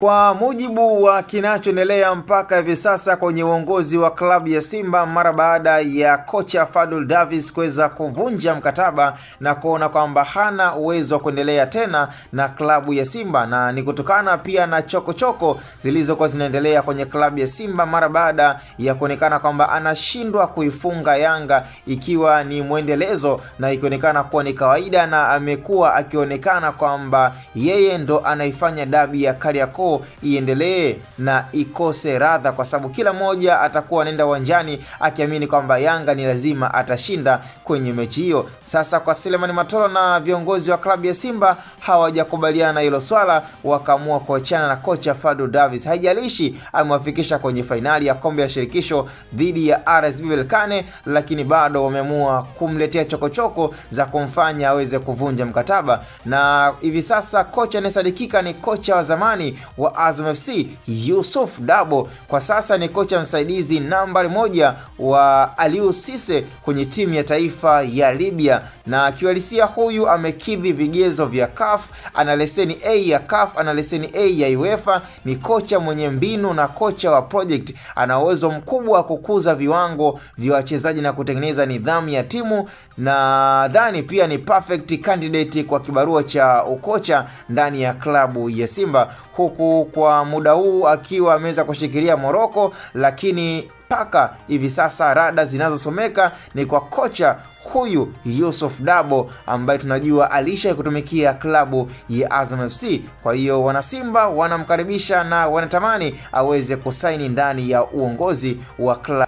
Kwa mujibu wa kinachoendelea mpaka hivi sasa kwenye uongozi wa klabu ya Simba mara baada ya kocha Fadlu Davids kuweza kuvunja mkataba na kuona kwamba hana uwezo wa kuendelea tena na klabu ya Simba, na ni kutokana pia na chokochoko zilizokuwa zinaendelea kwenye klabu ya Simba mara baada ya kuonekana kwamba anashindwa kuifunga Yanga, ikiwa ni mwendelezo na ikionekana kuwa ni kawaida, na amekuwa akionekana kwamba yeye ndo anaifanya dabi ya Kariakoo iendelee na ikose radha, kwa sababu kila mmoja atakuwa anaenda uwanjani akiamini kwamba Yanga ni lazima atashinda kwenye mechi hiyo. Sasa kwa Selemani Matola na viongozi wa klabu ya Simba hawajakubaliana hilo swala, wakaamua kuachana na kocha Fadlu Davids. Haijalishi amewafikisha kwenye fainali ya kombe ya shirikisho dhidi ya RS Berkane, lakini bado wameamua kumletea chokochoko za kumfanya aweze kuvunja mkataba. Na hivi sasa kocha anayesadikika ni kocha wa zamani wa Azam FC Yusuf Dabo, kwa sasa ni kocha msaidizi nambari 1 wa Aliou Cisse kwenye timu ya taifa ya Libya, na kiuhalisia huyu amekidhi vigezo vya CAF, ana leseni A ya CAF, ana leseni A ya UEFA, ni kocha mwenye mbinu na kocha wa project, ana uwezo mkubwa wa kukuza viwango vya wachezaji na kutengeneza nidhamu ya timu, na dhani pia ni perfect candidate kwa kibarua cha ukocha ndani ya klabu ya Simba, huku kwa muda huu akiwa ameweza kushikilia Morocco. Lakini paka hivi sasa rada zinazosomeka ni kwa kocha huyu Yusuf Dabo ambaye tunajua alisha kutumikia klabu ya Azam FC. Kwa hiyo wanasimba wanamkaribisha na wanatamani aweze kusaini ndani ya uongozi wa klabu.